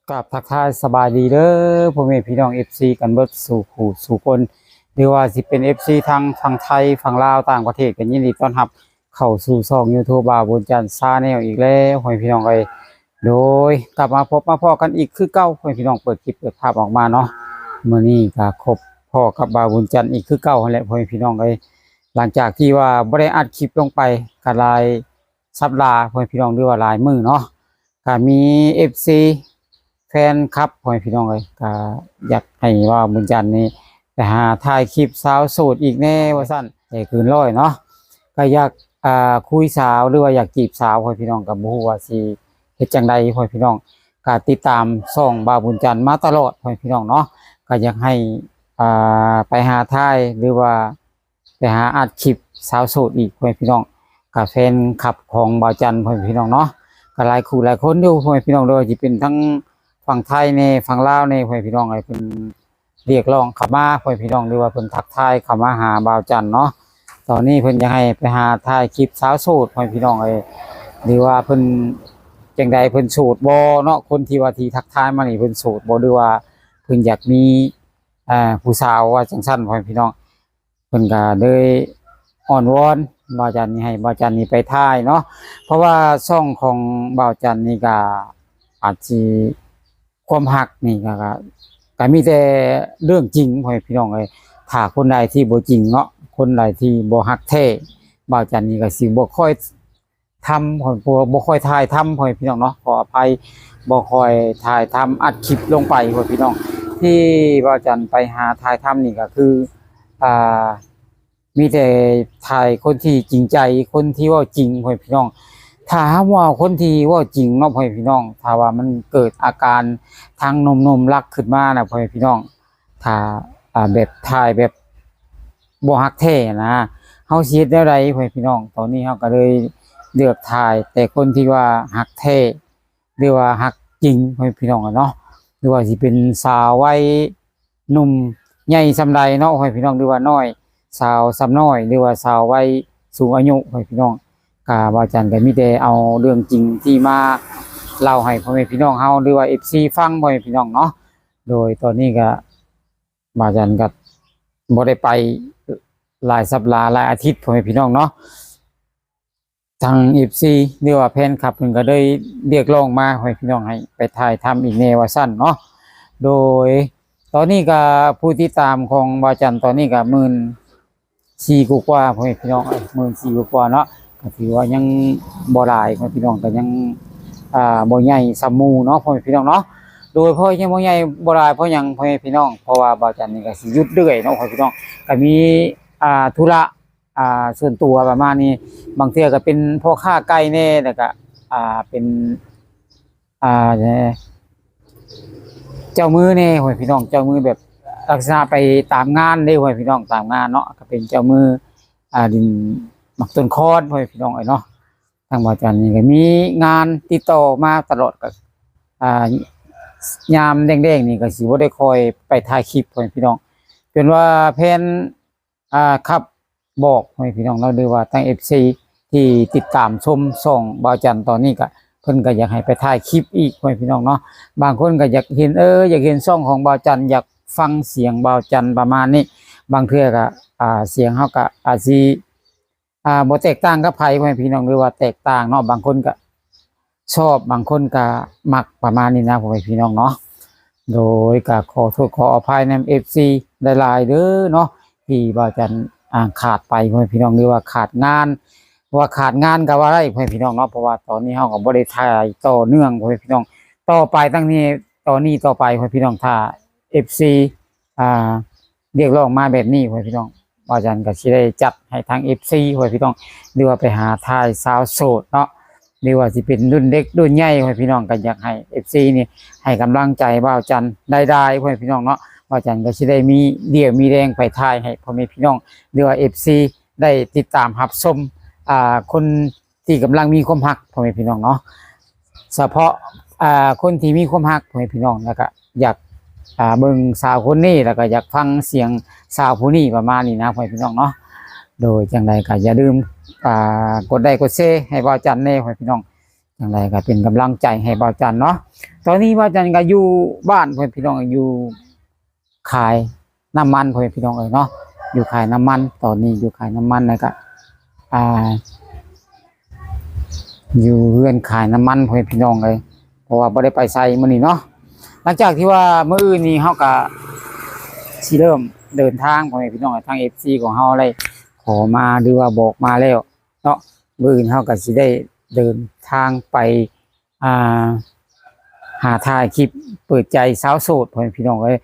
ກາບທັກທາຍສະບາຍດີເດີ ພໍ່ແມ່ພີ່ນ້ອງ ເອັຟຊີ ກັນເບິດສູ່ຜູ້ສູ່ຄົນ ຫຼືວ່າຊິເປັນ ເອັຟຊີ ທັງຝັ່ງໄທ ຝັ່ງລາວ ຕ່າງປະເທດ ກໍຍິນດີຕ້ອນຮັບເຂົ້າສູ່ຊ່ອງ YouTube ບ່າວບຸນຈັນ Channel ອີກແລ້ວ ພໍ່ແມ່ພີ່ນ້ອງເອີຍ. ໂດຍ ກັບມາພົບມາພໍ້ກັນອີກຄືເກົ່າ ພໍ່ແມ່ພີ່ນ້ອງ ເປີດຄລິບເປີດພາບອອກມາເນາະ. ມື້ນີ້ກໍພົບພໍ້ກັບບ່າວບຸນຈັນອີກຄືເກົ່າຫັ້ນແຫຼະ ພໍ່ແມ່ພີ່ນ້ອງເອີຍ. ຫຼັງຈາກທີ່ວ່າບໍ່ໄດ້ອັດຄລິບລົງໄປກໍຫຼາຍສັບດາ ພໍ່ແມ່ພີ່ນ້ອງ ຫຼືວ່າຫຼາຍມື້ເນາະ ກໍມີ ເອັຟຊີ ແຟນຄລັບ ພໍ່ແມ່ພີ່ນ້ອງເອີຍ ກໍຢາກໃຫ້ບ່າວບຸນຈັນນີ້ໄປຫາຖ່າຍຄລິບສາວໂສດອີກແດ່ວ່າຊັ້ນ ໃຈເກີນຮ້ອຍເນາະ. ກໍຢາກ ອ່າ ຄຸຍສາວ ຫຼືວ່າຢາກຈີບສາວ ພໍ່ແມ່ພີ່ນ້ອງ ກໍບໍ່ຮູ້ວ່າຊິເຮັດຈັ່ງໃດ ພໍ່ແມ່ພີ່ນ້ອງ. ກໍຕິດຕາມຊ່ອງບ່າວບຸນຈັນມາຕະຫຼອດ ພໍ່ແມ່ພີ່ນ້ອງເນາະ ກໍຢາກໃຫ້ ອ່າ ໄປຫາຖ່າຍ ຫຼືວ່າ ໄປຫາອັດຄລິບສາວໂສດອີກ ພໍ່ແມ່ພີ່ນ້ອງ. ກໍແຟນຄລັບຂອງບ່າວຈັນ ພໍ່ແມ່ພີ່ນ້ອງເນາະ ກໍຫຼາຍຄູ່ຫຼາຍຄົນຢູ່ ພໍ່ແມ່ພີ່ນ້ອງ ບໍ່ວ່າຊິເປັນທັງຝັ່ງໄທແດ່ ຝັ່ງລາວແດ່ ພໍ່ແມ່ພີ່ນ້ອງເອີຍ ເພິ່ນຮຽກຮ້ອງເຂົ້າມາ ພໍ່ແມ່ພີ່ນ້ອງ ຫຼືວ່າເພິ່ນທັກທາຍເຂົ້າມາຫາບ່າວຈັນເນາະ. ຕອນນີ້ເພິ່ນຢາກໃຫ້ໄປຫາຖ່າຍຄລິບສາວໂສດ ພໍ່ແມ່ພີ່ນ້ອງເອີຍ ຫຼືວ່າເພິ່ນຈັ່ງໃດ ເພິ່ນໂສດບໍ່ເນາະ. ຄົນທີ່ວ່າທີ່ທັກທາຍມານີ້ ເພິ່ນໂສດບໍ່ ຫຼືວ່າເພິ່ນຢາກມີ ອ່າ ຜູ້ສາວ ວ່າຈັ່ງຊັ້ນ ພໍ່ແມ່ພີ່ນ້ອງ. ເພິ່ນກໍເລີຍອ້ອນວອນບ່າວຈັນນີ້ ໃຫ້ບ່າວຈັນນີ້ໄປຖ່າຍເນາະ ເພາະວ່າຊ່ອງຂອງບ່າວຈັນນີ້ກໍອາດຊິ ຄວາມຮັກນີ້ກໍ ກໍ ກໍມີແຕ່ເລື່ອງຈິງ ພໍ່ແມ່ພີ່ນ້ອງເອີຍ. ຖ້າຄົນໃດທີ່ບໍ່ຈິງເນາະ ຄົນໃດທີ່ບໍ່ຮັກແທ້ ບ່າວຈັນນີ້ກໍຊິບໍ່ຄ່ອຍ ທຳ ບໍ່ ບໍ່ຄ່ອຍຖ່າຍທຳ ພໍ່ແມ່ພີ່ນ້ອງເນາະ ຂໍອະໄພ ບໍ່ຄ່ອຍຖ່າຍທຳອັດຄລິບລົງໄປ ພໍ່ແມ່ພີ່ນ້ອງ. ທີ່ບ່າວຈັນໄປຫາຖ່າຍທຳນີ້ກໍຄື ອ່າ ມີແຕ່ຖ່າຍຄົນທີ່ຈິງໃຈ ຄົນທີ່ເວົ້າຈິງ ພໍ່ແມ່ພີ່ນ້ອງ. ຖ້າຫາກວ່າຄົນທີ່ເວົ້າຈິງເນາະ ພໍ່ແມ່ພີ່ນ້ອງ ຖ້າວ່າມັນເກີດອາການທາງໜຸ່ມໆລັກຂຶ້ນມານະ ພໍ່ແມ່ພີ່ນ້ອງ ຖ້າ ອ່າ ແບບຖ່າຍແບບບໍ່ຮັກແທ້ນະ ເຮົາຊິເຮັດແນວໃດ ພໍ່ແມ່ພີ່ນ້ອງ? ຕອນນີ້ເຮົາກໍເລີຍເລືອກຖ່າຍແຕ່ຄົນທີ່ວ່າຮັກແທ້ ຫຼືວ່າຮັກຈິງ ພໍ່ແມ່ພີ່ນ້ອງເນາະ ຫຼືວ່າຊິເປັນສາວໄວໜຸ່ມໃຫຍ່ສ່ຳໃດເນາະ ພໍ່ແມ່ພີ່ນ້ອງ ຫຼືວ່ານ້ອຍ ສາວສ່ຳນ້ອຍ ຫຼືວ່າສາວໄວສູງອາຍຸ ພໍ່ແມ່ພີ່ນ້ອງ. ກະບ່າວຈັນກໍມີແຕ່ເອົາເລື່ອງຈິງທີ່ມາເລົ່າໃຫ້ພໍ່ແມ່ພີ່ນ້ອງເຮົາ ຫຼືວ່າ ເອັອຟຊີ ຟັງ ພໍ່ແມ່ພີ່ນ້ອງເນາະ. ໂດຍຕອນນີ້ກະ ບ່າວຈັນກໍບໍ່ໄດ້ໄປຫຼາຍສັບດາ ຫຼາຍອາທິດ ພໍ່ແມ່ພີ່ນ້ອງເນາະ. ທາງ ເອັຟຊີ ຫຼືວ່າແຟນຄລັບເພິ່ນກໍໄດ້ຮຽກຮ້ອງມາ ພໍ່ແມ່ພີ່ນ້ອງ ໃຫ້ໄປຖ່າຍທຳອີກແດ່ວ່າຊັ້ນເນາະ. ໂດຍຕອນນີ້ກໍຜູ້ຕິດຕາມຂອງບ່າວຈັນຕອນນີ້ກໍໝື່ນສີ່ກວ່າໆ ພໍ່ແມ່ພີ່ນ້ອງເອີຍ ໝື່ນສີ່ກວ່າໆເນາະ ກໍຖືວ່າຍັງບໍ່ຫຼາຍ ພໍ່ແມ່ພີ່ນ້ອງ ກໍຍັງ ອ່າ ບໍ່ໃຫຍ່ສ່ຳໝູ່ເນາະ ພໍ່ແມ່ພີ່ນ້ອງເນາະ. ໂດຍເພາະຍັງບໍ່ໃຫຍ່ບໍ່ຫຼາຍ ເພາະຫຍັງ ພໍ່ແມ່ພີ່ນ້ອງ ເພາະວ່າບ່າວຈັນນີ້ກໍຊິຢຸດເລື້ອຍເນາະ ພໍ່ແມ່ພີ່ນ້ອງ ກໍມີ ອ່າ ທຸລະ ອ່າ ສ່ວນຕົວປະມານນີ້ ບາງເທື່ອກໍເປັນພໍ່ຄ້າໄກ່ແດ່ ແລ້ວກໍ ອ່າ ເປັນ ອ່າ ເຈົ້າມືແດ່ ພໍ່ແມ່ພີ່ນ້ອງ ເຈົ້າມືແບບລັກສະນະໄປຕາມງານເດ້ ພໍ່ແມ່ພີ່ນ້ອງ ຕາມງານເນາະ ກໍເປັນເຈົ້າມື ອ່າ ດິນໝາກຕົ້ນຄອນ ພໍ່ແມ່ພີ່ນ້ອງເອີຍເນາະ. ທາງບ່າວຈັນນີ້ກໍມີງານຕິດຕໍ່ມາຕະຫຼອດ ກໍ ອ່າ ຍາມແລງໆນີ້ກໍຊິບໍ່ໄດ້ຄ່ອຍໄປຖ່າຍຄລິບ ພໍ່ແມ່ພີ່ນ້ອງ ຈົນວ່າແຟນ ອ່າ ຄລັບບອກ ພໍ່ແມ່ພີ່ນ້ອງເນາະ ຫຼືວ່າທາງ ເອັຟຊີ ທີ່ຕິດຕາມຊົມຊ່ອງບ່າວຈັນຕອນນີ້ ກະເພິ່ນກໍຢາກໃຫ້ໄປຖ່າຍຄລິບອີກ ພໍ່ແມ່ພີ່ນ້ອງເນາະ. ບາງຄົນກໍຢາກເຫັນ ເອີ ຢາກເຫັນຊ່ອງຂອງບ່າວຈັນ ຢາກຟັງສຽງບ່າວຈັນປະມານນີ້ ບາງເທື່ອກໍ ອ່າ ສຽງເຮົາກໍອາດຊິ ອ່າ ບໍ່ແຕກຕ່າງກັບໃຜ ພໍ່ແມ່ພີ່ນ້ອງ ຫຼືວ່າແຕກຕ່າງເນາະ ບາງຄົນກໍ ຊອບ ບາງຄົນກໍມັກປະມານນີ້ນະ ພໍ່ແມ່ພີ່ນ້ອງເນາະ. ໂດຍກໍຂໍໂທດຂໍອະໄພນຳ ເອັຟຊີ ຫຼາຍໆເດີເນາະ ທີ່ບ່າວຈັນ ອ່າ ຂາດໄປ ພໍ່ແມ່ພີ່ນ້ອງ ຫຼືວ່າຂາດງານ ວ່າຂາດງານກໍວ່າໄດ້ ພໍ່ແມ່ພີ່ນ້ອງເນາະ ເພາະວ່າຕອນນີ້ເຮົາກໍບໍ່ໄດ້ຖ່າຍຕໍ່ເນື່ອງ ພໍ່ແມ່ພີ່ນ້ອງ. ຕໍ່ໄປຕັ້ງນີ້ ຕອນນີ້ຕໍ່ໄປ ພໍ່ແມ່ພີ່ນ້ອງ ຖ້າ ເອັຟຊີ ອ່າ ຮຽກຮ້ອງມາແບບນີ້ ພໍ່ແມ່ພີ່ນ້ອງ ບ່າວຈັນກໍຊິໄດ້ຈັດໃຫ້ທາງ ເອັຟຊີ ພໍ່ແມ່ພີ່ນ້ອງ ຫຼືວ່າໄປຫາຖ່າຍສາວໂສດເນາະ ຫຼືວ່າຊິເປັນລຸ້ນເດັກລຸ້ນໃຫຍ່ ພໍ່ແມ່ພີ່ນ້ອງ ກໍຢາກໃຫ້ ເອັຟຊີ ນີ້ໃຫ້ກຳລັງໃຈບ່າວຈັນຫຼາຍໆ ພໍ່ແມ່ພີ່ນ້ອງເນາະ. ບ່າວຈັນກໍຊິໄດ້ມີເຫ່ຽວມີແຮງໄປຖ່າຍໃຫ້ພໍ່ແມ່ພີ່ນ້ອງ ຫຼືວ່າ ເອັຟຊີ ໄດ້ຕິດຕາມຮັບຊົມ ອ່າ ຄົນ ທີ່ກຳລັງມີຄວາມຮັກ ພໍ່ແມ່ພີ່ນ້ອງເນາະ ສະເພາະ ອ່າ ຄົນທີ່ມີຄວາມຮັກ ພໍ່ແມ່ພີ່ນ້ອງ ແລ້ວກະຢາກ ອ່າ ເບິ່ງສາວຄົນນີ້ ແລ້ວກະຢາກຟັງສຽງສາວຜູ້ນີ້ ປະມານນີ້ນະ ພໍ່ແມ່ພີ່ນ້ອງເນາະ. ໂດຍຈັ່ງໃດກະຢ່າລືມ ອ່າ ກົດໄລ້ກົດແຊໃຫ້ບ່າວຈັນແດ່ ພໍ່ແມ່ພີ່ນ້ອງ ຈັ່ງໃດກະເປັນກຳລັງໃຈໃຫ້ບ່າວຈັນເນາະ. ຕອນນີ້ບ່າວຈັນກໍຢູ່ບ້ານ ພໍ່ແມ່ພີ່ນ້ອງ ຢູ່ຂາຍນ້ຳມັນ ພໍ່ແມ່ພີ່ນ້ອງເອີຍເນາະ ຢູ່ຂາຍນ້ຳມັນ ຕອນນີ້ຢູ່ຂາຍນ້ຳມັນ ແລ້ວກໍ ອ່າ ຢູ່ເຮືອນຂາຍນ້ຳມັນ ພໍ່ແມ່ພີ່ນ້ອງເອີຍ ເພາະວ່າບໍ່ໄດ້ໄປໃສມື້ນີ້ເນາະ. ຫຼັງຈາກທີ່ວ່າມື້ອື່ນນີ້ເຮົາກໍຊິເລີ່ມເດີນທາງ ພໍ່ແມ່ພີ່ນ້ອງເອີຍ ທາງເອັຟຊີຂອງເຮົາໄດ້ຂໍມາ ຫຼືວ່າບອກມາແລ້ວເນາະ ມື້ອື່ນເຮົາກໍຊິໄດ້ເດີນທາງໄປ ອ່າ ຫາຖ່າຍຄລິບເປີດໃຈສາວໂສດ ພໍ່ແມ່ພີ່ນ້ອງເອີຍ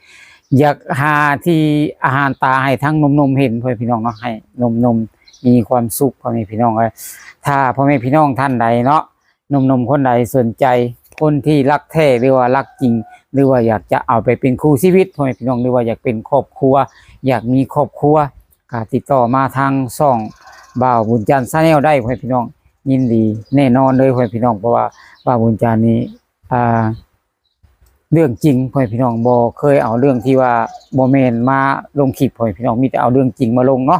ຢາກຫາທີ່ອາຫານຕາໃຫ້ທັງໜຸ່ມໆເຫັນ ພໍ່ແມ່ພີ່ນ້ອງເນາະ ໃຫ້ໜຸ່ມໆມີຄວາມສຸກ ພໍ່ແມ່ພີ່ນ້ອງເອີຍ. ຖ້າພໍ່ແມ່ພີ່ນ້ອງທ່ານໃດເນາະ ໜຸ່ມໆຄົນໃດສົນໃຈ ຄົນທີ່ຮັກແທ້ ຫຼືວ່າຮັກຈິງ ຫຼືວ່າຢາກຈະເອົາໄປເປັນຄູ່ຊີວິດ ພໍ່ແມ່ພີ່ນ້ອງ ຫຼືວ່າຢາກເປັນຄອບຄົວ ຢາກມີຄອບຄົວ ກໍຕິດຕໍ່ມາທາງຊ່ອງບ່າວບຸນຈັນ Channel ໄດ້ ພໍ່ແມ່ພີ່ນ້ອງ ຍິນດີແນ່ນອນເລີຍ ພໍ່ແມ່ພີ່ນ້ອງ ເພາະວ່າບ່າວບຸນຈັນນີ້ ອ່າ ເລື່ອງຈິງ ພໍ່ແມ່ພີ່ນ້ອງ ບໍ່ເຄີຍເອົາເລື່ອງທີ່ວ່າບໍ່ແມ່ນມາລົງຄລິບ ພໍ່ແມ່ພີ່ນ້ອງ ມີແຕ່ເອົາເລື່ອງຈິງມາລົງເນາະ.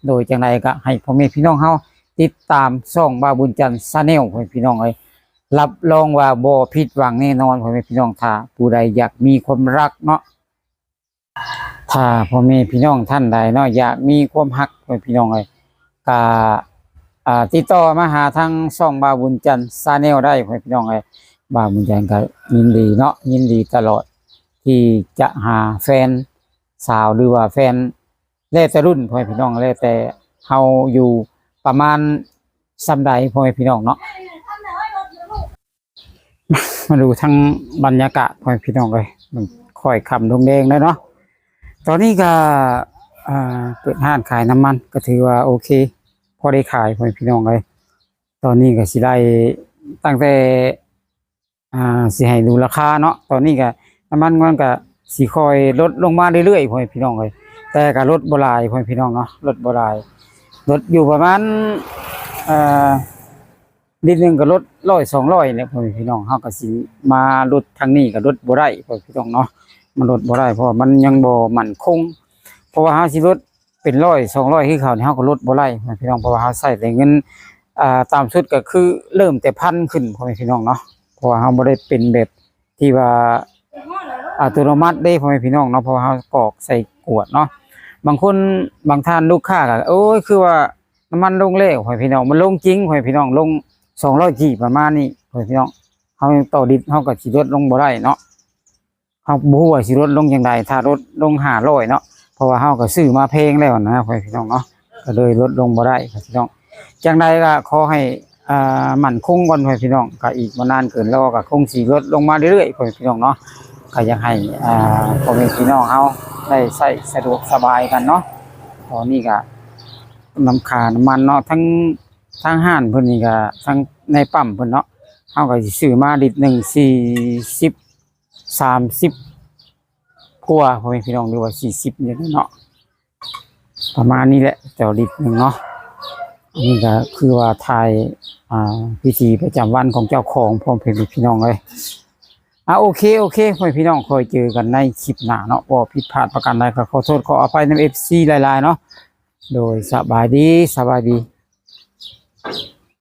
ໂດຍຈັ່ງໃດກໍໃຫ້ພໍ່ແມ່ພີ່ນ້ອງເຮົາຕິດຕາມຊ່ອງບ່າວບຸນຈັນ Channel ພໍ່ແມ່ພີ່ນ້ອງເອີຍ ຮັບຮອງວ່າບໍ່ຜິດຫວັງແນ່ນອນ ພໍ່ແມ່ພີ່ນ້ອງ ຖ້າຜູ້ໃດຢາກມີຄວາມຮັກເນາະ. ຖ້າພໍ່ແມ່ພີ່ນ້ອງທ່ານໃດເນາະ ຢາກມີຄວາມຮັກ ພໍ່ແມ່ພີ່ນ້ອງເອີຍ ກະ ອ່າ ຕິດຕໍ່ມາຫາທາງຊ່ອງບ່າວບຸນຈັນ Channel ໄດ້ ພໍ່ແມ່ພີ່ນ້ອງເອີຍ. ບ່າວບຸນຈັນກໍຍິນດີເນາະ ຍິນດີຕະຫຼອດທີ່ຈະຫາແຟນສາວ ຫຼືວ່າແຟນ ແລ້ວແຕ່ລຸ້ນ ພໍ່ແມ່ພີ່ນ້ອງ ແລ້ວແຕ່ເຮົາຢູ່ປະມານສ່ຳໃດ ພໍ່ແມ່ພີ່ນ້ອງເນາະ. ມາດູທັງບັນຍາກາດ ພໍ່ແມ່ພີ່ນ້ອງເອີຍ ມັນຄ່ອຍຄ່ຳລົງແດງແລ້ວເນາະ. ຕອນນີ້ກໍ ອ່າ ເປີດຮ້ານຂາຍນ້ຳມັນ ກໍຖືວ່າໂອເຄ ພໍໄດ້ຂາຍ ພໍ່ແມ່ພີ່ນ້ອງເອີຍ. ຕອນນີ້ກໍຊິໄດ້ຕັ້ງແຕ່ ອ່າ ຊິໃຫ້ດູລາຄາເນາະ. ຕອນນີ້ກໍນ້ຳມັນມັນກໍຊິຄ່ອຍລົດລົງມາເລື້ອຍໆ ພໍ່ແມ່ພີ່ນ້ອງເອີຍ ແຕ່ກໍລົດບໍ່ຫຼາຍ ພໍ່ແມ່ພີ່ນ້ອງເນາະ ລົດບໍ່ຫຼາຍ ລົດຢູ່ປະມານ ເອີ ລິດໜຶ່ງກໍລົດຮ້ອຍສອງຮ້ອຍແຫຼະ ພໍ່ແມ່ພີ່ນ້ອງ. ເຮົາກໍຊິມາລົດທາງນີ້ກໍລົດບໍ່ໄດ້ ພໍ່ແມ່ພີ່ນ້ອງເນາະ ມັນລົດບໍ່ໄດ້ ເພາະວ່າມັນຍັງບໍ່ໝັ້ນຄົງ. ເພາະວ່າເຮົາຊິລົດເປັນຮ້ອຍສອງຮ້ອຍຄືເຂົານີ້ ເຮົາກໍລົດບໍ່ໄດ້ ພໍ່ແມ່ພີ່ນ້ອງ ເພາະວ່າເຮົາໃຊ້ແຕ່ເງິນ ອ່າ ຕ່ຳສຸດກໍຄືເລີ່ມແຕ່ພັນຂຶ້ນ ພໍ່ແມ່ພີ່ນ້ອງເນາະ. ເພາະວ່າເຮົາບໍ່ໄດ້ເປັນແບບທີ່ວ່າອັດຕະໂນມັດເດ້ ພໍ່ແມ່ພີ່ນ້ອງເນາະ ເພາະວ່າເຮົາກອກໃສ່ກວດເນາະ. ບາງຄົນ ບາງທ່ານລູກຄ້າກໍ ໂອ້ຍ ຄືວ່ານ້ຳມັນລົງແລ້ວ ພໍ່ແມ່ພີ່ນ້ອງ ມັນລົງຈິງ ພໍ່ແມ່ພີ່ນ້ອງ ລົງສອງຮ້ອຍກີບປະມານນີ້ ພໍ່ແມ່ພີ່ນ້ອງ. ເຮົາຍັງຕໍ່ລິດ ເຮົາກໍຊິລົດລົງບໍ່ໄດ້ເນາະ ເຮົາບໍ່ຮູ້ວ່າຊິລົດລົງຈັ່ງໃດ ຖ້າລົດລົງຫ້າຮ້ອຍເນາະ ເພາະວ່າເຮົາກໍຊື້ມາແພງແລ້ວນະ ພໍ່ແມ່ພີ່ນ້ອງເນາະ ກໍເລີຍລົດລົງບໍ່ໄດ້ ພີ່ນ້ອງ. ຈັ່ງໃດກໍຂໍໃຫ້ ອ່າ ໝັ້ນຄົງກ່ອນ ພໍ່ແມ່ພີ່ນ້ອງ ກໍອີກບໍ່ນານເກີນລໍ ກໍຄົງຊິລົດລົງມາເລື້ອຍໆ ພໍ່ແມ່ພີ່ນ້ອງເນາະ. ກໍຢາກໃຫ້ ອ່າ ພໍ່ແມ່ພີ່ນ້ອງເຮົາໄດ້ໃຊ້ສະດວກສະບາຍກັນເນາະ. ຕອນນີ້ກໍນຳຄ່ານ້ຳມັນເນາະ ທັງ ທາງຮ້ານເພິ່ນນີ້ກໍ ທາງໃນປ້ຳເພິ່ນເນາະ ເຮົາກໍຊິຊື້ມາລິດໜຶ່ງສີ່ສິບ ສາມສິບກວ່າ ພໍ່ແມ່ພີ່ນ້ອງ ຫຼືວ່າສີ່ສິບນີ້ແຫຼະເນາະ ປະມານນີ້ແຫຼະ ຕໍ່ລິດໜຶ່ງເນາະ. ອັນນີ້ກໍຄືວ່າຖ່າຍ ອ່າ ວິຖີປະຈຳວັນຂອງເຈົ້າຂອງ ພໍ່ແມ່ພີ່ນ້ອງເອີຍ. ອ່າ ໂອເຄ ໂອເຄ ພໍ່ແມ່ພີ່ນ້ອງ ຄ່ອຍເຈີກັນໃນຄລິບໜ້າເນາະ. ເວົ້າຜິດພາດປະການໃດກໍຂໍໂທດຂໍອະໄພນຳເອັຟຊີຫຼາຍໆເນາະ. ໂດຍ ສະບາຍດີ ສະບາຍດີ.